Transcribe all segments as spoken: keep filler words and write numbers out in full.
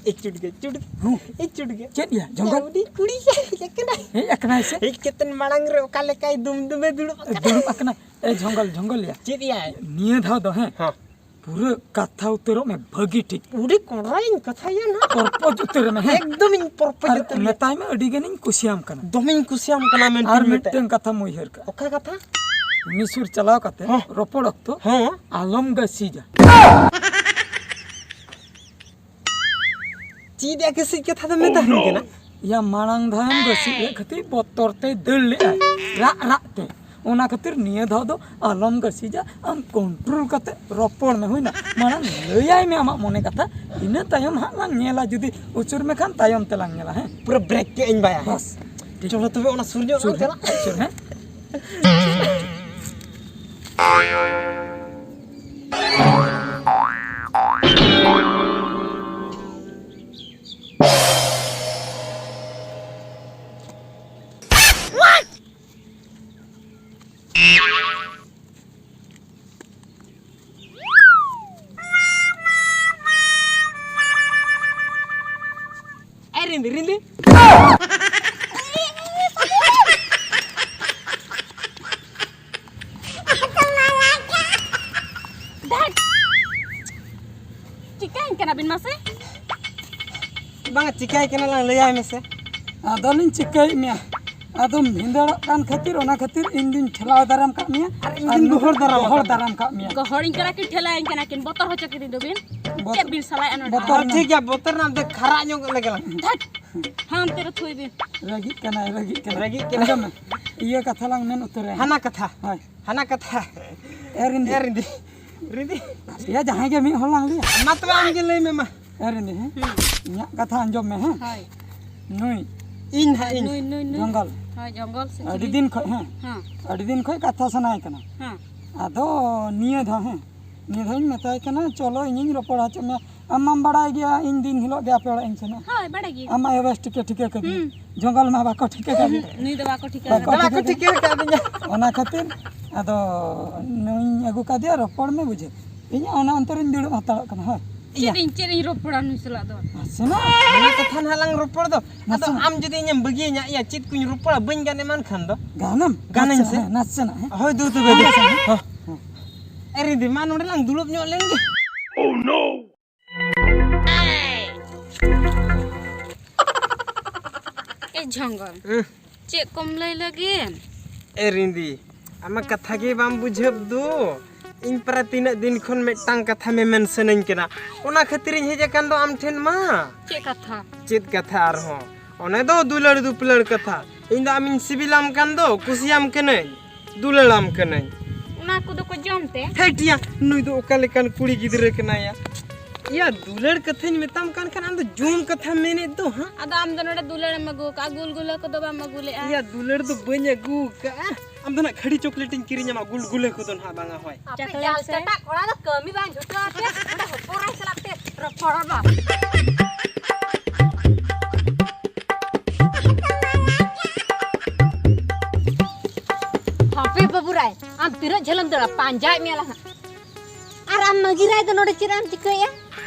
ᱮᱠ ᱪᱩᱴᱠᱤ, ᱪᱩᱴᱠᱤ, ᱦᱩᱸ᱾ ᱮᱠ ᱪᱩᱴᱠᱤ᱾ ᱪᱮᱫ ᱭᱟ, ᱡᱚᱝᱜᱚᱞ? ᱩᱱᱤ ᱠᱩᱲᱤ ᱦᱮᱡ ᱟᱠᱟᱱᱟᱭ᱾ ᱦᱮᱡ ᱟᱠᱟᱱᱟᱭ ᱥᱮ? ᱦᱮᱡ ᱠᱟᱛᱮ ᱢᱟᱲᱟᱝ ᱨᱮ ᱚᱠᱟ ᱞᱮᱠᱟᱭ ᱫᱩᱢ ᱫᱩᱢᱮ ᱫᱩᱲᱩᱵ ᱟᱠᱟᱱᱟ᱾ ᱫᱩᱲᱩᱵ ᱟᱠᱟᱱᱟᱭ᱾ ᱮ, ᱡᱚᱝᱜᱚᱞ, ᱡᱚᱝᱜᱚᱞ ᱭᱟ᱾ ᱪᱮᱫ ᱭᱟᱭ? ᱱᱤᱭᱟᱹ ᱫᱷᱟᱣ ᱫᱚ, ᱦᱮᱸ, ᱦᱮᱸ᱾ ᱯᱩᱨᱟᱹ ᱠᱟᱛᱷᱟ ᱩᱛᱟᱹᱨᱚᱜ ᱢᱮ ᱵᱷᱟᱹᱜᱤ ᱴᱷᱤᱠ᱾ ᱩᱰᱤ ᱠᱚᱲᱟᱭᱤᱧ ᱠᱟᱛᱷᱟᱭᱟ ᱱᱟ᱾ ᱯᱚᱨᱯᱚᱡᱽ ᱩᱛᱟᱹᱨ ᱢᱮ, ᱦᱮᱸ? ᱮᱠᱫᱚᱢᱤᱧ ᱯᱚᱨᱯᱚᱡᱽ ᱟᱨ ᱩᱛᱟᱹᱨ ᱢᱮ᱾ ᱢᱮᱛᱟᱭ ᱢᱮ, ᱟᱹᱰᱤ ᱜᱟᱱᱤᱧ ᱠᱩᱥᱤᱭᱟᱢ ᱠᱟᱱᱟ᱾ ᱫᱚᱢᱮᱧ ᱠᱩᱥᱤᱭᱟᱢ ᱠᱟᱱᱟ ᱢᱮᱱᱛᱮ ᱟᱨ ᱢᱮᱛᱟᱭ᱾ ᱢᱤᱫᱴᱟᱝ ᱠᱟᱛᱷᱟᱢ ᱩᱭᱦᱟᱹᱨ ᱠᱟᱜᱼᱟ᱾ ᱚᱠᱟ ᱠᱟᱛᱷᱟ? ᱩᱱᱤ ᱥᱩᱨ ᱪᱟᱞᱟᱣ ᱠᱟᱛᱮ ᱦᱮᱸ᱾ ᱨᱚᱯᱚᱲ ᱚᱠᱛᱚ ᱦᱮᱸ᱾ ᱟᱞᱚᱢ ᱜᱟᱹᱥᱤᱡᱟ᱾ ᱪᱮᱫ ᱭᱟ ᱜᱟᱹᱥᱤᱡ ᱠᱟᱛᱷᱟ ᱫᱚ ᱢᱮᱛᱟᱫᱤᱧ ᱠᱟᱱᱟ? ᱭᱟ, ᱢᱟᱲᱟᱝ ᱫᱷᱟᱣᱮᱢ ᱜᱟᱹᱥᱤᱡ ᱞᱮᱫ ᱠᱷᱟᱹᱛᱤᱨ ᱵᱚᱛᱚᱨ ᱛᱮᱭ ᱫᱟᱹᱲ ᱞᱮᱫᱼᱟᱭ, ᱨᱟᱜ ᱨᱟᱜ ᱛᱮ᱾ ᱚᱱᱟ ᱠᱷᱟᱹᱛᱤᱨ ᱱᱤᱭᱟᱹ ᱫᱷᱟᱣ ᱫᱚ ᱟᱞᱚᱢ ᱜᱟᱹᱥᱤᱡᱟ, ᱟᱢ control ᱠᱟᱛᱮ ᱨᱚᱯᱚᱲ ᱢᱮ, ᱦᱩᱭᱱᱟ? ᱢᱟᱲᱟᱝ ᱞᱟᱹᱭᱟᱭ ᱢᱮ ᱟᱢᱟᱜ ᱢᱚᱱᱮ ᱠᱟᱛᱷᱟ, ᱤᱱᱟᱹ ᱛᱟᱭᱚᱢ ᱦᱟᱸᱜ ᱞᱟᱝ ᱧᱮᱞᱟ, ᱡᱩᱫᱤ ᱩᱪᱩᱨ ᱢᱮ ᱠᱷᱟᱱ ᱛᱟᱭᱚᱢ ᱛᱮᱞᱟᱝ ᱧᱮᱞᱟ, ᱦᱮᱸ? ᱯᱩᱨᱟᱹ brake ᱠᱮᱫ ᱟᱹᱧ ᱵᱟᱭᱟ᱾ ᱵᱟᱥ, ᱴᱷᱤᱠ᱾ ᱪᱚᱞᱚ ᱛᱚᱵᱮ ᱚᱱᱟ ᱥᱩᱨ ᱧᱚᱜ ᱥᱩᱨ, ᱞᱟᱝ ᱪᱟᱞᱟᱜ᱾ ᱦᱮᱸ, ᱥᱩᱨ, ᱦᱮᱸ᱾ ᱮ ᱨᱤᱸᱫᱤ, ᱨᱤᱸᱫᱤ᱾ ᱫᱷᱟᱴ! ᱪᱤᱠᱟᱹᱭᱮᱱ ᱠᱟᱱᱟ ᱵᱤᱱ ᱢᱟᱥᱮ? ᱵᱟᱝᱟ, ᱪᱤᱠᱟᱹᱭ ᱠᱟᱱᱟ ᱞᱟᱝ ᱞᱟᱹᱭᱟᱭ ᱢᱮᱥᱮ᱾ ᱟᱫᱚᱞᱤᱧ ᱪᱤᱠᱟᱹᱭᱮᱫ ᱢᱮᱭᱟ? ᱟᱫᱚᱢ ᱵᱷᱤᱸᱫᱟᱹᱲᱚᱜ ᱠᱟᱱ ᱠᱷᱟᱹᱛᱤᱨ, ᱚᱱᱟ ᱠᱷᱟᱹᱛᱤᱨ ᱤᱧ ᱫᱩᱧ ᱴᱷᱮᱞᱟᱣ ᱫᱟᱨᱟᱢ ᱠᱟᱜ ᱢᱮᱭᱟ᱾ ᱟᱨ ᱤᱧ ᱟᱨ ᱫᱩᱧ ᱱᱩᱭ ᱜᱚᱦᱚᱲ ᱫᱟᱨᱟᱢ ᱜᱚᱦᱚᱲ ᱟᱠᱟᱫ ᱫᱟᱨᱟᱢ ᱠᱟᱜ ᱢᱮᱭᱟ᱾ ᱜᱚᱦᱚᱲᱤᱧ ᱠᱟᱱᱟ ᱠᱤᱱ, ᱴᱷᱮᱞᱟᱭᱤᱧ ᱠᱟᱱᱟ ᱠᱤᱱ, ᱵᱚᱛᱚᱨ ᱦᱚᱪᱚ ᱠᱤᱫᱤᱧ ᱫᱚᱵᱤᱱ᱾ ᱵᱚᱛᱚᱨ ᱪᱮᱫ ᱱᱟ-, ᱵᱤᱱ ᱥᱟᱞᱟᱭᱮᱫᱼᱟ ᱱᱚᱰᱮ? ᱵᱚᱛᱚᱨ ᱦᱚᱸ ᱱᱟ- ᱴᱷᱤᱠ ᱜᱮᱭᱟ, ᱵᱚᱛᱚᱨ ᱱᱟ ᱫᱮ ᱠᱷᱟᱨᱟᱜ ᱧᱚᱜ ᱞᱮᱜᱮ ᱞᱟᱝ᱾ ᱫᱷᱟᱴ! ᱦᱟᱱᱛᱮ ᱨᱮ ᱛᱷᱩᱭ ᱵᱤᱱ᱾ ᱨᱟᱹᱜᱤᱜ ᱠᱟᱱᱟᱭ, ᱨᱟᱹᱜᱤᱜ ᱠᱟᱱᱟᱭ᱾ ᱨᱟᱹᱜᱤᱜ ᱠᱟᱱᱟᱭ᱾ ᱟᱸᱡᱚᱢ ᱢᱮ, ᱤᱭᱟᱹ ᱠᱟᱛᱷᱟ ᱞᱟᱝ ᱢᱮᱱ ᱩᱛᱟᱹᱨᱟ᱾ ᱦᱟᱱᱟ ᱠᱟᱛᱷᱟ᱾ ᱦᱳᱭ᱾ ᱦᱟᱱᱟ ᱠᱟᱛᱷᱟ᱾ ᱮ ᱨᱤᱸᱫᱤ᱾ ᱮ ᱨᱤᱸᱫᱤ᱾ ᱨᱤᱸᱫᱤ᱾ ᱭᱟ, ᱡᱟᱦᱟᱸᱭ ᱜᱮ ᱢᱤᱫ ᱦᱚᱲ ᱞᱟᱝ ᱞᱟᱹᱭᱟ᱾ ᱢᱟ ᱛᱚᱵᱮ ᱟᱢ ᱜᱮ ᱞᱟᱹᱭ ᱢᱮ ᱢᱟ᱾ ᱮ ᱨᱤᱸᱫᱤ, ᱦᱮᱸ? ᱦᱩᱸ᱾ ᱤᱧᱟᱹᱜ ᱠᱟᱛᱷᱟ ᱟᱸᱡᱚᱢ ᱢᱮ, ᱦᱮᱸ? ᱦᱳᱭ᱾ ᱱᱩᱭ᱾ ᱤᱧ ᱱᱟᱦᱟᱜ ᱤᱧ᱾ ᱱᱩᱭ, ᱱᱩᱭ, ᱱᱩᱭ᱾ ᱡᱚᱝᱜᱚᱞ᱾ ᱦᱳᱭ, ᱡᱚᱝᱜᱚᱞ ᱥᱮ ᱟᱹᱰᱤ ᱪᱤᱞᱤ? ᱫᱤᱱ ᱠᱷᱚᱡ, ᱦᱮᱸ᱾ ᱦᱮᱸ᱾ ᱟᱹᱰᱤ ᱫᱤᱱ ᱠᱷᱚᱡ ᱠᱟᱛᱷᱟ ᱥᱟᱱᱟᱭᱮ ᱠᱟᱱᱟ᱾ ᱦᱮᱸ᱾ ᱟᱫᱚ ᱱᱤᱭᱟᱹ ᱫᱷᱟᱣ, ᱦᱮᱸ, ᱱᱤᱭᱟᱹ ᱫᱷᱟᱣ ᱤᱧ ᱢᱮᱛᱟᱭ ᱠᱟᱱᱟ, "ᱪᱚᱞᱚ, ᱤᱧᱤᱧ ᱨᱚᱯᱚᱲ ᱦᱚᱪᱚ ᱢᱮᱭᱟ᱾ ᱟᱢ ᱢᱟᱢ ᱵᱟᱲᱟᱭ ᱜᱮᱭᱟ, ᱤᱧ ᱫᱤᱱ ᱦᱤᱞᱳᱜ ᱜᱮ ᱟᱯᱮ ᱚᱲᱟᱜ ᱤᱧ ᱥᱮᱱᱚᱜᱼᱟ᱾ ᱦᱳᱭ, ᱵᱟᱲᱟᱭ ᱜᱮ᱾ ᱟᱢ ᱟᱭᱳ ᱵᱮᱥ ᱴᱷᱤᱠᱟᱹ, ᱴᱷᱤᱠᱟᱹ ᱠᱟᱫᱮᱭᱟ᱾ ᱦᱩᱸ᱾ ᱡᱚᱝᱜᱚᱞ ᱢᱟ ᱵᱟᱠᱚ ᱴᱷᱤᱠᱟᱹ ᱠᱟᱫᱮᱭᱟ᱾ ᱱᱩᱭ ᱫᱚ ᱵᱟᱠᱚ ᱴᱷᱤᱠᱟᱹ ᱵᱟᱠᱚ ᱠᱟᱫᱮᱭᱟ᱾ ᱴᱷᱤᱠᱟᱹ ᱠᱟᱫᱮᱭᱟ᱾ ᱚᱱᱟ ᱠᱷᱟᱹᱛᱤᱨ ᱟᱫᱚ ᱱᱩᱭᱤᱧ ᱟᱹᱜᱩ ᱠᱟᱫᱮᱭᱟ, ᱨᱚᱯᱚᱲ ᱢᱮ ᱵᱩᱡᱷᱟᱹᱣ᱾ ᱤᱧ ᱚᱱᱟ ᱚᱱᱛᱮ ᱨᱤᱧ ᱫᱩᱲᱩᱵ ᱦᱟᱛᱟᱲᱚᱜ ᱠᱟᱱᱟ᱾ ᱦᱳᱭ᱾ ᱤᱭᱟ᱾ ᱪᱮᱫ ᱤᱧ, ᱪᱮᱫ ᱤᱧ ᱨᱚᱯᱚᱲᱟ ᱱᱩᱭ ᱥᱟᱞᱟᱜ ᱫᱚ? ᱱᱟᱥᱮᱱᱟᱜ᱾ ᱚᱱᱟ ᱠᱟᱛᱷᱟ ᱱᱟᱦᱟᱜ ᱞᱟᱝ ᱨᱚᱯᱚᱲ ᱫᱚ᱾ ᱟᱫᱚ ᱱᱟᱥᱮᱱᱟᱜ᱾ ᱟᱢ ᱡᱩᱫᱤ ᱤᱧᱮᱢ ᱵᱟᱹᱜᱤᱭᱟᱹᱧᱟ, ᱤᱭᱟ, ᱪᱮᱫ ᱠᱚᱧ ᱨᱚᱯᱚᱲᱟ, ᱵᱟᱹᱧ ᱜᱟᱱ ᱮᱢᱟᱱ ᱠᱷᱟᱱ ᱫᱚ? ᱜᱟᱱᱟᱢ? ᱜᱟᱱᱟᱹᱧ ᱥᱮ? ᱱᱟᱥᱮᱱᱟᱜ, ᱦᱮᱸ, ᱱᱟᱥᱮᱱᱟᱜ, ᱦᱮᱸ᱾ ᱦᱳᱭ, ᱫᱩ ᱛᱚᱵᱮ ᱫᱩ᱾ ᱦᱮᱸ᱾ ᱦᱚᱸ᱾ ᱮ ᱨᱤᱸᱫᱤ, ᱢᱟ ᱱᱚᱰᱮ ᱞᱟᱝ ᱫᱩᱲᱩᱵ ᱧᱚᱜ ᱞᱮᱱ ᱜᱮ᱾ ᱮ ᱡᱷᱚᱝᱜᱚᱞ, ᱦᱮᱸ᱾ ᱪᱮᱫ ᱠᱚᱢ ᱞᱟᱹᱭ ᱞᱟᱹᱜᱤᱫ? ᱮ ᱨᱤᱸᱫᱤ, ᱟᱢᱟᱜ ᱠᱟᱛᱷᱟ ᱜᱮ ᱵᱟᱢ ᱵᱩᱡᱷᱟᱹᱣ ᱫᱚ᱾ ᱤᱧ ᱯᱟᱨᱟ ᱛᱤᱱᱟᱹᱜ ᱫᱤᱱ ᱠᱷᱚᱱ ᱢᱤᱫᱴᱟᱝ ᱠᱟᱛᱷᱟ ᱢᱮᱢᱮᱱ ᱥᱟᱱᱟᱧ ᱠᱟᱱᱟ, ᱚᱱᱟ ᱠᱷᱟᱹᱛᱤᱨᱤᱧ ᱦᱮᱡ ᱟᱠᱟᱱ ᱫᱚ ᱟᱢ ᱴᱷᱮᱱ ᱢᱟ᱾ ᱪᱮᱫ ᱠᱟᱛᱷᱟ? ᱪᱮᱫ ᱠᱟᱛᱷᱟ ᱟᱨᱦᱚᱸ? ᱚᱱᱮ ᱫᱚ ᱫᱩᱞᱟᱹᱲ ᱫᱩᱯᱞᱟᱹᱲ ᱠᱟᱛᱷᱟ᱾ ᱤᱧ ᱫᱚ ᱟᱢᱤᱧ ᱥᱤᱵᱤᱞᱟᱢ ᱠᱟᱱ ᱫᱚ, ᱠᱩᱥᱤᱭᱟᱢ ᱠᱟᱹᱱᱟᱹᱧ, ᱫᱩᱞᱟᱹᱲᱟᱢ ᱠᱟᱹᱱᱟᱹᱧ᱾ ᱚᱱᱟ ᱠᱚᱫᱚ ᱠᱚ ᱡᱚᱢ ᱛᱮ? ᱦᱮᱴ ᱭᱟ, ᱱᱩᱭ ᱫᱚ ᱚᱠᱟ ᱞᱮᱠᱟᱱ ᱠᱩᱲᱤ ᱜᱤᱫᱽᱨᱟᱹ ᱠᱟᱱᱟᱭᱟ? ᱭᱟ, ᱫᱩᱞᱟᱹᱲ ᱠᱟᱛᱷᱟᱧ ᱢᱮᱛᱟᱢ ᱠᱟᱱ ᱠᱷᱟᱱ ᱟᱢ ᱫᱚ ᱡᱚᱢ ᱠᱟᱛᱷᱟᱢ ᱢᱮᱱᱮᱫ ᱫᱚ, ᱦᱟᱸ? ᱟᱫᱚ ᱟᱢ ᱫᱚ ᱱᱚᱰᱮ ᱫᱩᱞᱟᱹᱲᱮᱢ ᱟᱹᱜᱩ ᱠᱟᱜᱼᱟ, ᱜᱩᱞᱜᱩᱞᱟᱹ ᱠᱚᱫᱚ ᱵᱟᱢ ᱟᱹᱜᱩ ᱞᱮᱜᱼᱟ᱾ ᱭᱟ, ᱫᱩᱞᱟᱹᱲ ᱫᱚ ᱵᱟᱹᱧ ᱟᱹᱜᱩ ᱠᱟᱜᱼᱟ᱾ ᱟᱢ ᱫᱚ ᱱᱟᱜ ᱠᱷᱟᱹᱲᱤ ᱪᱚᱠᱞᱮᱴ ᱤᱧ ᱠᱤᱨᱤᱧ ᱟᱢᱟ, ᱜᱩᱞᱜᱩᱞᱟᱹ ᱠᱚᱫᱚ ᱱᱟᱜ ᱵᱟᱝᱟ ᱦᱳᱭ᱾ ᱟᱯᱮ ᱪᱚᱠᱞᱮᱴ ᱡᱟᱞ ᱥᱮ? ᱪᱟᱴᱟᱜ ᱠᱚᱲᱟ ᱫᱚ ᱠᱟᱹᱢᱤ ᱵᱟᱝ ᱡᱩᱴᱟᱹᱣ ᱟᱯᱮ, ᱚᱸᱰᱮ ᱦᱚᱯᱚᱱ ᱮᱨᱟ ᱥᱟᱞᱟᱜ ᱯᱮ ᱨᱚᱯᱚᱲᱟ ᱵᱟ᱾ ᱦᱟᱯᱮ ᱵᱟᱹᱵᱩ ᱨᱟᱭ, ᱟᱢ ᱛᱤᱱᱟᱹᱜ ᱡᱷᱟᱹᱞᱮᱢ ᱫᱟᱹᱲᱟ, ᱯᱟᱸᱡᱟᱭᱮᱫ ᱢᱮᱭᱟ ᱞᱟᱦᱟ᱾ ᱟᱨ ᱟᱢ ᱢᱟᱹᱜᱤ ᱨᱟᱭ ᱫᱚ ᱱᱚᱰᱮ ᱪᱮᱫ ᱮᱢ ᱪᱤᱠᱟᱹᱭᱮᱫᱼᱟ?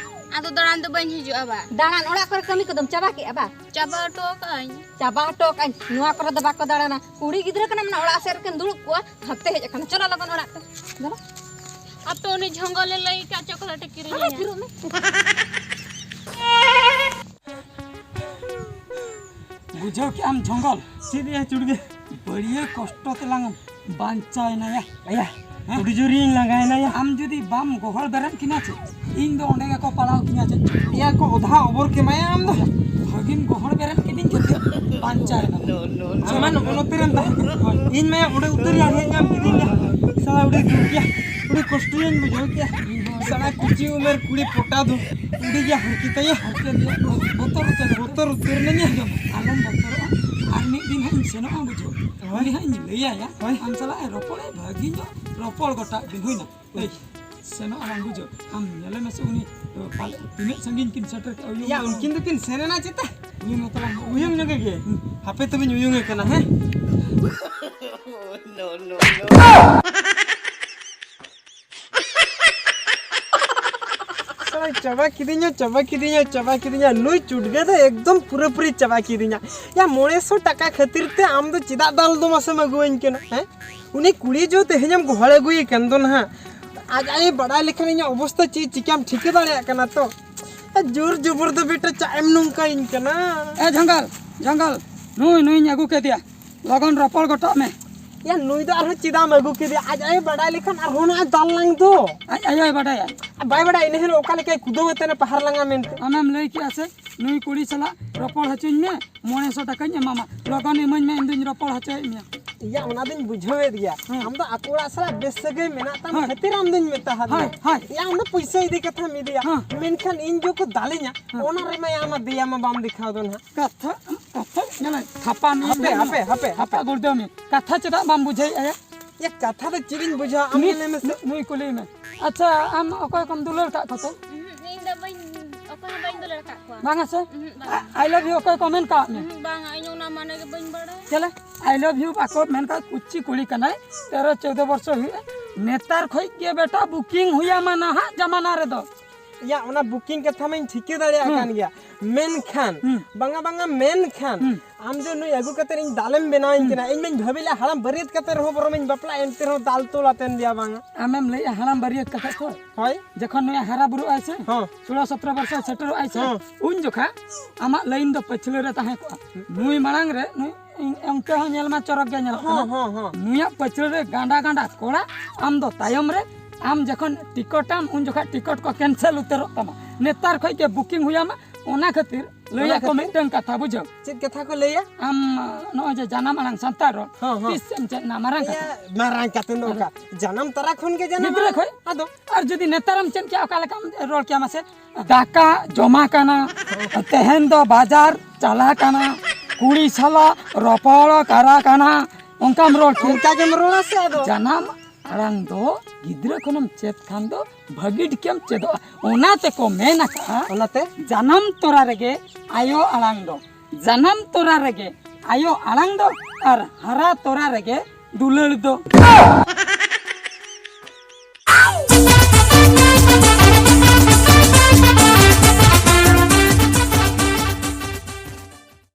ᱟᱫᱚ ᱫᱟᱬᱟᱱ ᱫᱚ ᱵᱟᱹᱧ ᱦᱤᱡᱩᱜᱼᱟ ᱵᱟ᱾ ᱫᱟᱬᱟᱱ ᱚᱲᱟᱜ ᱠᱚᱨᱮ ᱠᱟᱹᱢᱤ ᱠᱚᱫᱚᱢ ᱪᱟᱵᱟ ᱠᱮᱫᱼᱟ ᱵᱟ? ᱪᱟᱵᱟ ᱦᱚᱴᱚ ᱠᱟᱜ ᱟᱹᱧ᱾ ᱪᱟᱵᱟ ᱦᱚᱴᱚ ᱠᱟᱜ ᱟᱹᱧ᱾ ᱱᱚᱣᱟ ᱠᱚᱨᱮ ᱫᱚ ᱵᱟᱠᱚ ᱫᱟᱬᱟᱱᱟ᱾ ᱠᱩᱲᱤ ᱜᱤᱫᱽᱨᱟᱹ ᱠᱟᱱᱟᱢ ᱱᱟ, ᱚᱲᱟᱜ ᱥᱮᱫ ᱨᱮᱠᱤᱱ ᱫᱩᱲᱩᱵ ᱠᱚᱜᱼᱟ᱾ ᱦᱟᱱᱛᱮ ᱦᱮᱡ ᱟᱠᱟᱱᱟ᱾ ᱪᱚᱞᱚ ᱞᱚᱜᱚᱱ ᱚᱲᱟᱜ ᱛᱮ᱾ ᱪᱚᱞᱚ᱾ ᱟᱯᱮ ᱩᱱᱤ ᱡᱷᱚᱝᱜᱚᱞᱮ ᱞᱟᱹᱭ ᱠᱟᱜ ᱪᱚᱠᱞᱮᱴ ᱮ ᱠᱤᱨᱤᱧ ᱦᱟᱱᱮ ᱟᱹᱧᱟ᱾ ᱯᱷᱤᱨᱩᱜ ᱢᱮ᱾ ᱵᱩᱡᱷᱟᱹᱣ ᱠᱮᱜ ᱟᱢ ᱡᱷᱚᱝᱜᱚᱞ? ᱪᱮᱫ ᱭᱟ ᱪᱩᱲᱜᱟᱹ? ᱵᱟᱹᱲᱤᱭᱟᱹ ᱠᱚᱥᱴᱚ ᱛᱮᱞᱟᱝ ᱵᱟᱧᱪᱟᱣ ᱮᱱᱟᱭᱟ᱾ ᱟᱭᱟ, ᱦᱮᱸ? ᱟᱹᱰᱤ ᱡᱳᱨᱤᱧ ᱞᱟᱸᱜᱟᱭᱮᱱᱟᱭᱟ᱾ ᱟᱢ ᱡᱩᱫᱤ ᱵᱟᱢ ᱜᱚᱦᱚᱲ ᱵᱮᱨᱮᱫ ᱠᱤᱱᱟ ᱪᱮ, ᱤᱧ ᱫᱚ ᱚᱸᱰᱮ ᱜᱮᱠᱚ ᱯᱟᱲᱟᱣ ᱠᱤᱧᱟ ᱪᱮ᱾ ᱮᱭᱟ ᱠᱚ ᱚᱫᱷᱟ ᱚᱵᱚᱨ ᱠᱮᱢᱟᱭᱟ ᱟᱢ ᱫᱚ᱾ ᱵᱷᱟᱹᱜᱤᱱ ᱜᱚᱦᱚᱲ ᱵᱮᱨᱮᱫ ᱠᱤᱫᱤᱧ ᱠᱷᱟᱹᱛᱤᱨ ᱵᱟᱧᱪᱟᱣ ᱮᱱᱟ᱾ ᱟᱢ ᱢᱟ ᱱᱚᱜᱼᱚ ᱱᱚᱛᱮ ᱨᱮᱢ ᱛᱟᱦᱮᱸ ᱠᱟᱱᱟ᱾ ᱦᱳᱭ᱾ ᱤᱧ ᱢᱟᱭᱟ ᱚᱸᱰᱮ ᱩᱛᱟᱹᱨ ᱨᱮᱭᱟᱜ ᱦᱮᱡ ᱧᱟᱢ ᱠᱤᱫᱤᱧᱟ᱾ ᱥᱟᱞᱟ ᱟᱹᱰᱤ ᱫᱩᱠ ᱜᱮᱭᱟ, ᱟᱹᱰᱤ ᱠᱚᱥᱴᱚᱧ ᱵᱩᱡᱷᱟᱹᱣ ᱠᱮᱜᱼᱟ᱾ ᱥᱟᱞᱟ ᱠᱩᱪᱤ ᱩᱢᱮᱨ ᱠᱩᱲᱤ ᱯᱚᱴᱟ ᱫᱚ ᱟᱹᱰᱤ ᱜᱮ ᱦᱟᱨᱠᱮᱛᱟᱭᱟ᱾ ᱦᱟᱨᱠᱮᱛ ᱜᱮᱭᱟ, ᱵᱚᱛᱚᱨ ᱩᱛᱟᱹᱨ᱾ ᱵᱚᱛᱚᱨ ᱩᱛᱟᱹᱨ ᱱᱟᱹᱧᱟ᱾ ᱟᱞᱚᱢ ᱵᱚᱛᱚᱨᱚᱜᱼᱟ, ᱟᱨ ᱢᱤᱫ ᱫᱤᱱ ᱦᱟᱸᱜ ᱤᱧ ᱥᱮᱱᱚᱜᱼᱟ ᱵᱩᱡᱷᱟᱹᱣ᱾ ᱦᱳᱭ᱾ ᱩᱱᱤ ᱦᱟᱸᱜ ᱤᱧ ᱞᱟᱹᱭᱟᱭᱟ, ᱦᱳᱭ᱾ ᱟᱢ ᱥᱟᱞᱟᱜ ᱮ ᱨᱚᱯᱚᱲᱟ, ᱵᱷᱟᱹᱜᱤ ᱧᱚᱜ ᱨᱚᱯᱚᱲ ᱜᱚᱴᱟ ᱵᱤᱱ, ᱦᱩᱭᱱᱟ? ᱦᱳᱭ᱾ ᱥᱮᱱᱚᱜ ᱟᱞᱟᱝ ᱵᱩᱡᱷᱟᱹᱣ᱾ ᱟᱢ ᱧᱮᱞᱮ ᱢᱮᱥᱮ ᱩᱱᱤ, ᱯᱟᱞᱮ ᱛᱤᱱᱟᱹᱜ ᱥᱟᱺᱜᱤᱧ ᱠᱤᱱ ᱥᱮᱴᱮᱨ ᱠᱮᱜᱼᱟ, ᱩᱭᱩᱝ ᱭᱟ, ᱧᱚᱜ ᱩᱱᱠᱤᱱ ᱫᱚᱠᱤᱱ ᱥᱮᱱ ᱮᱱᱟ ᱪᱮᱛᱟ? ᱩᱭᱩᱝ ᱧᱚᱜ ᱛᱟᱞᱟᱝ ᱢᱮ, ᱩᱭᱩᱝ ᱧᱚᱜ ᱜᱮ᱾ ᱦᱩᱸ᱾ ᱦᱟᱯᱮ ᱛᱚᱵᱮᱧ ᱩᱭᱩᱝ ᱮ ᱠᱟᱱᱟ, ᱦᱮᱸ? ᱥᱟᱞᱟ ᱪᱟᱵᱟ ᱠᱤᱫᱤᱧᱟ, ᱪᱟᱵᱟ ᱠᱤᱫᱤᱧᱟ, ᱪᱟᱵᱟ ᱠᱤᱫᱤᱧᱟ᱾ ᱱᱩᱭ ᱪᱩᱴᱜᱟᱹ ᱫᱚ ᱮᱠᱫᱚᱢ ᱯᱩᱨᱟᱹᱯᱩᱨᱤ ᱪᱟᱵᱟ ᱠᱤᱫᱤᱧᱟ᱾ ᱭᱟ, ᱢᱚᱬᱮ ᱥᱚ ᱴᱟᱠᱟ ᱠᱷᱟᱹᱛᱤᱨ ᱛᱮ ᱟᱢ ᱫᱚ ᱪᱮᱫᱟᱜ ᱫᱟᱞ ᱫᱚᱢ ᱟᱥᱮᱢ ᱟᱹᱜᱩᱣᱟᱹᱧ ᱠᱟᱱᱟ, ᱦᱮᱸ? ᱩᱱᱤ ᱠᱩᱲᱤ ᱡᱚ ᱛᱮᱦᱮᱧᱮᱢ ᱜᱚᱦᱚᱲ ᱟᱹᱜᱩᱭᱮ ᱠᱟᱱ ᱫᱚ ᱱᱟᱦᱟᱜ, ᱟᱡ ᱟᱡ ᱮ ᱵᱟᱰᱟᱭ ᱞᱮᱠᱷᱟᱱ ᱤᱧᱟᱹᱜ ᱚᱵᱚᱥᱛᱟ ᱪᱮᱫ ᱪᱤᱠᱟᱹᱢ ᱴᱷᱤᱠᱟᱹ ᱫᱟᱲᱮᱭᱟᱜ ᱠᱟᱱᱟ ᱛᱚ? ᱡᱳᱨ ᱡᱚᱵᱚᱨ ᱫᱚ ᱵᱮᱴᱟ ᱪᱟᱜ ᱮᱢ ᱱᱚᱝᱠᱟᱭᱤᱧ ᱠᱟᱱᱟ᱾ ᱮ ᱡᱷᱟᱝᱜᱟᱞ, ᱡᱷᱟᱝᱜᱟᱞ, ᱱᱩᱭ, ᱱᱩᱭᱤᱧ ᱟᱹᱜᱩ ᱠᱮᱫᱮᱭᱟ, ᱞᱚᱜᱚᱱ ᱨᱚᱯᱚᱲ ᱜᱚᱴᱟᱜ ᱢᱮ᱾ ᱭᱟ, ᱱᱩᱭ ᱫᱚ ᱟᱨᱦᱚᱸ ᱪᱮᱫᱟᱜ ᱮᱢ ᱟᱹᱜᱩ ᱠᱮᱫᱮᱭᱟ? ᱟᱡ ᱟᱭᱳ ᱵᱟᱰᱟᱭ ᱞᱮᱠᱷᱟᱱ ᱟᱨᱦᱚᱸ ᱱᱟᱜ ᱫᱟᱞ ᱞᱟᱝ ᱫᱚ᱾ ᱟᱡ ᱟᱭᱳᱭ ᱵᱟᱰᱟᱭᱟ? ᱵᱟᱭ ᱵᱟᱰᱟᱭᱟ, ᱤᱱᱟᱹ ᱦᱤᱞᱳᱜ ᱚᱠᱟ ᱞᱮᱠᱟᱭ ᱠᱩᱫᱟᱹᱣ ᱟᱛᱮᱱᱮ ᱯᱟᱦᱟᱨ ᱞᱟᱝᱟ ᱢᱮᱱᱛᱮ᱾ ᱟᱢᱮᱢ ᱞᱟᱹᱭ ᱠᱮᱜᱼᱟ ᱥᱮ ᱱᱩᱭ ᱠᱩᱲᱤ ᱥᱟᱞᱟᱜ ᱨᱚᱯᱚᱲ ᱦᱚᱪᱚᱧ ᱢᱮ, ᱢᱚᱬᱮ ᱥᱚ ᱴᱟᱠᱟᱧ ᱮᱢᱟᱢᱟ, ᱞᱚᱜᱚᱱ ᱤᱢᱟᱹᱧ ᱢᱮ, ᱤᱧ ᱫᱩᱧ ᱨᱚᱯᱚᱲ ᱦᱚᱪᱚᱭᱮᱫ ᱢᱮᱭᱟ᱾ ᱤᱭᱟ, ᱚᱱᱟ ᱫᱚᱧ ᱵᱩᱡᱷᱟᱹᱣᱮᱫ ᱜᱮᱭᱟ᱾ ᱦᱮᱸ᱾ ᱟᱢ ᱫᱚ ᱟᱠᱚ ᱚᱲᱟᱜ ᱥᱟᱞᱟᱜ ᱵᱮᱥ ᱥᱟᱹᱜᱟᱹᱭ ᱢᱮᱱᱟᱜ ᱛᱟᱢ ᱦᱳᱭ᱾ ᱠᱷᱟᱹᱛᱤᱨ ᱟᱢ ᱫᱚᱧ ᱢᱮᱛᱟ ᱦᱟᱫ ᱦᱳᱭ, ᱢᱮᱭᱟ᱾ ᱦᱳᱭ᱾ ᱤᱭᱟ, ᱟᱢ ᱫᱚ ᱯᱩᱭᱥᱟᱹ ᱤᱫᱤ ᱠᱟᱛᱷᱟᱢ ᱤᱫᱤᱭᱟ, ᱦᱮᱸ᱾ ᱢᱮᱱᱠᱷᱟᱱ ᱤᱧ ᱡᱚᱠᱷᱚᱱ ᱫᱟᱞᱤᱧᱟ, ᱦᱮᱸ᱾ ᱚᱱᱟ ᱨᱮᱢᱟ ᱟᱢᱟᱜ ᱫᱮᱭᱟ ᱢᱟ ᱵᱟᱢ ᱫᱮᱠᱷᱟᱣ ᱫᱚ ᱱᱟᱦᱟᱜ᱾ ᱠᱟᱛᱷᱟ, ᱠᱟᱛᱷᱟ, ᱧᱮᱞ ᱢᱮ, ᱛᱷᱟᱯᱟ ᱢᱮ, ᱦᱟᱯᱮ, ᱧᱮᱞ ᱢᱮ᱾ ᱦᱟᱯᱮ, ᱦᱟᱯᱮ᱾ ᱛᱷᱟᱯᱟ ᱜᱩᱲᱫᱟᱹᱣ ᱢᱮ᱾ ᱠᱟᱛᱷᱟ ᱪᱮᱫᱟᱜ ᱵᱟᱢ ᱵᱩᱡᱷᱟᱹᱣᱮᱫᱼᱟ ᱭᱟ? ᱮ, ᱠᱟᱛᱷᱟ ᱫᱚ ᱪᱮᱫ ᱤᱧ ᱵᱩᱡᱷᱟᱹᱣᱟ? ᱟᱢ ᱜᱮ ᱱᱩᱭ, ᱞᱟᱹᱭ ᱢᱮᱥᱮ᱾ ᱱᱩᱭ, ᱱᱩᱭ ᱠᱩᱞᱤᱭᱮ ᱢᱮ᱾ ᱟᱪᱪᱷᱟ, ᱟᱢ ᱚᱠᱚᱭ ᱠᱚᱢ ᱫᱩᱞᱟᱹᱲ ᱠᱟᱜ ᱠᱚᱛᱮ? ᱩᱦᱩᱸ, ᱤᱧ ᱫᱚ ᱵᱟᱹᱧ, ᱚᱠᱚᱭ ᱦᱚᱸ ᱵᱟᱹᱧ ᱫᱩᱞᱟᱹᱲ ᱠᱟᱜ ᱠᱚᱣᱟ᱾ ᱵᱟᱝᱟ ᱥᱮ? ᱩᱦᱩᱸ, ᱵᱟᱝᱟ᱾ I love you ᱚᱠᱚᱭ ᱠᱚ ᱢᱮᱱ ᱠᱟᱜ ᱢᱮ? ᱩᱦᱩᱸ, ᱵᱟᱝᱟ, ᱤᱧ ᱚᱱᱟ ᱢᱟᱱᱮ ᱜᱮ ᱵᱟᱹᱧ ᱵᱟᱲᱟᱭᱟ᱾ ᱪᱮᱞᱮ? I love you ᱵᱟᱠᱚ ᱢᱮᱱ ᱠᱟᱜ, ᱠᱩᱪᱤ ᱠᱩᱲᱤ ᱠᱟᱱᱟᱭ, ᱛᱮᱨᱚ ᱪᱳᱫᱽᱫᱳ ᱵᱚᱨᱥᱚ ᱦᱩᱭᱩᱜᱼᱟ᱾ ᱱᱮᱛᱟᱨ ᱠᱷᱚᱡ ᱜᱮ ᱵᱮᱴᱟ booking ᱦᱩᱭᱟᱢᱟ ᱱᱟᱦᱟᱜ ᱡᱟᱢᱟᱱᱟ ᱨᱮᱫᱚ᱾ ᱭᱟ, ᱚᱱᱟ booking ᱠᱟᱛᱷᱟ ᱢᱟᱧ ᱴᱷᱤᱠᱟᱹ ᱫᱟᱲᱮᱭᱟᱜ ᱦᱩᱸ᱾ ᱠᱟᱱ ᱜᱮᱭᱟ, ᱢᱮᱱᱠᱷᱟᱱ, ᱦᱩᱸ᱾ ᱵᱟᱝᱟ, ᱵᱟᱝᱟ, ᱢᱮᱱᱠᱷᱟᱱ, ᱦᱩᱸ᱾ ᱟᱢ ᱡᱮ ᱱᱩᱭ ᱟᱹᱜᱩ ᱠᱟᱛᱮ ᱤᱧ ᱫᱟᱞᱮᱢ ᱵᱮᱱᱟᱣᱤᱧ ᱦᱩᱸ᱾ ᱠᱟᱱᱟ, ᱤᱧ ᱢᱟᱧ ᱵᱷᱟᱹᱵᱤ ᱞᱮᱫᱼᱟ, ᱦᱟᱲᱟᱢ ᱵᱟᱹᱨᱭᱟᱹᱛ ᱠᱟᱛᱮ ᱨᱮᱦᱚᱸ ᱵᱚᱨᱚᱢ ᱤᱧ ᱵᱟᱯᱞᱟᱜᱼᱟ, ᱮᱱᱛᱮ ᱨᱮᱦᱚᱸ ᱫᱟᱞ ᱛᱚᱞ ᱟᱛᱮᱱ ᱫᱮᱭᱟ ᱵᱟᱝᱟ᱾ ᱟᱢᱮᱢ ᱞᱟᱹᱭᱮᱫᱼᱟ ᱦᱟᱲᱟᱢ ᱵᱟᱹᱨᱭᱟᱹᱛ ᱠᱟᱛᱷᱟ ᱛᱚ? ᱦᱳᱭ᱾ ᱡᱚᱠᱷᱚᱱ ᱱᱩᱭ ᱦᱟᱨᱟ ᱵᱩᱨᱩᱜ ᱟᱭ ᱥᱮ, ᱦᱚᱸ᱾ ᱥᱳᱞᱳ ᱥᱚᱛᱨᱚ ᱵᱚᱨᱥᱚ ᱥᱮᱴᱮᱨᱚᱜ ᱟᱭ ᱥᱮ, ᱦᱚᱸ᱾ ᱩᱱ ᱡᱚᱠᱷᱟ ᱟᱢᱟᱜ line ᱫᱚ ᱯᱟᱹᱪᱷᱞᱟᱹ ᱨᱮ ᱛᱟᱦᱮᱸ ᱠᱚᱜᱼᱟ᱾ ᱱᱩᱭ ᱢᱟᱲᱟᱝ ᱨᱮ, ᱱᱩᱭ ᱤᱧ, ᱚᱱᱛᱮ ᱦᱚᱸ ᱧᱮᱞ ᱢᱟ ᱪᱚᱨᱚᱠ ᱜᱮ ᱧᱮᱞᱚᱜ ᱠᱟᱱᱟ᱾ ᱦᱚᱸ, ᱦᱚᱸ, ᱦᱚᱸ᱾ ᱱᱩᱭᱟᱜ ᱯᱟᱹᱪᱷᱞᱟᱹ ᱨᱮ ᱜᱟᱸᱰᱟ ᱜᱟᱸᱰᱟ ᱠᱚᱲᱟ, ᱟᱢ ᱫᱚ ᱛᱟᱭᱚᱢ ᱨᱮ, ᱟᱢ ᱡᱚᱠᱷᱚᱱ ᱴᱤᱠᱚᱴᱟᱢ, ᱩᱱ ᱡᱚᱠᱷᱚᱱ ᱴᱤᱠᱚᱴ ᱠᱚ cancel ᱩᱛᱟᱹᱨᱚᱜ ᱛᱟᱢᱟ᱾ ᱱᱮᱛᱟᱨ ᱠᱷᱚᱡ ᱜᱮ booking ᱦᱩᱭᱟᱢᱟ, ᱚᱱᱟ ᱠᱷᱟᱹᱛᱤᱨ ᱞᱟᱹᱭ ᱚᱱᱟ ᱟᱠᱚ ᱠᱷᱟᱹᱛᱤᱨ? ᱢᱤᱫᱴᱟᱝ ᱠᱟᱛᱷᱟ, ᱵᱩᱡᱷᱟᱹᱣ᱾ ᱪᱮᱫ ᱠᱟᱛᱷᱟ ᱠᱚ ᱞᱟᱹᱭᱟ? ᱟᱢ, ᱱᱚᱜᱼᱚᱭ ᱡᱮ ᱡᱟᱱᱟᱢ ᱟᱲᱟᱝ ᱥᱟᱱᱛᱟᱲ ᱨᱚᱲ, ᱦᱚᱸ, ᱦᱚᱸ᱾ ᱛᱤᱥ ᱮᱢ ᱪᱮᱫ ᱮᱱᱟ? ᱢᱟᱨᱟᱝ ᱠᱟᱛᱮ? ᱮᱭᱟ, ᱢᱟᱨᱟᱝ ᱠᱟᱛᱮ ᱫᱚ ᱚᱠᱟ? ᱡᱟᱱᱟᱢ ᱛᱚᱨᱟ ᱠᱷᱚᱱ ᱜᱮ ᱡᱟᱱᱟᱢ ᱜᱤᱫᱽᱨᱟᱹ ᱟᱲᱟᱝ᱾ ᱠᱷᱚᱡ? ᱟᱫᱚ? ᱟᱨ ᱡᱩᱫᱤ ᱱᱮᱛᱟᱨᱮᱢ ᱪᱮᱫ ᱠᱮᱭᱟ, ᱚᱠᱟ ᱞᱮᱠᱟᱢ ᱨᱚᱲ ᱠᱮᱭᱟ ᱢᱟᱥᱮ? ᱫᱟᱠᱟ ᱡᱚᱢᱟ ᱠᱟᱱᱟ, ᱛᱮᱦᱮᱧ ᱫᱚ ᱵᱟᱡᱟᱨ ᱪᱟᱞᱟ ᱠᱟᱱᱟ, ᱠᱩᱲᱤ ᱥᱟᱞᱟᱜ ᱨᱚᱯᱚᱲ ᱠᱟᱨᱟ ᱠᱟᱱᱟ, ᱚᱱᱠᱟᱢ ᱨᱚᱲ ᱠᱮᱭᱟ᱾ ᱚᱱᱠᱟ ᱜᱮᱢ ᱨᱚᱲᱟ ᱥᱮ ᱟᱫᱚ? ᱡᱟᱱᱟᱢ ᱟᱲᱟᱝ ᱫᱚ ᱜᱤᱫᱽᱨᱟᱹ ᱠᱷᱚᱱᱮᱢ ᱪᱮᱫ ᱠᱷᱟᱱ ᱫᱚ ᱵᱷᱟᱹᱜᱤ ᱴᱷᱤᱠᱮᱢ ᱪᱮᱫᱚᱜᱼᱟ᱾ ᱚᱱᱟ ᱛᱮᱠᱚ ᱢᱮᱱ ᱟᱠᱟᱫᱼᱟ, ᱚᱱᱟᱛᱮ? ᱡᱟᱱᱟᱢ ᱛᱚᱨᱟ ᱨᱮᱜᱮ ᱟᱭᱳ ᱟᱲᱟᱝ ᱫᱚ, ᱡᱟᱱᱟᱢ ᱛᱚᱨᱟ ᱨᱮᱜᱮ ᱟᱭᱳ ᱟᱲᱟᱝ ᱫᱚ ᱟᱨ ᱦᱟᱨᱟ ᱛᱚᱨᱟ ᱨᱮᱜᱮ ᱫᱩᱞᱟᱹᱲ ᱫᱚ᱾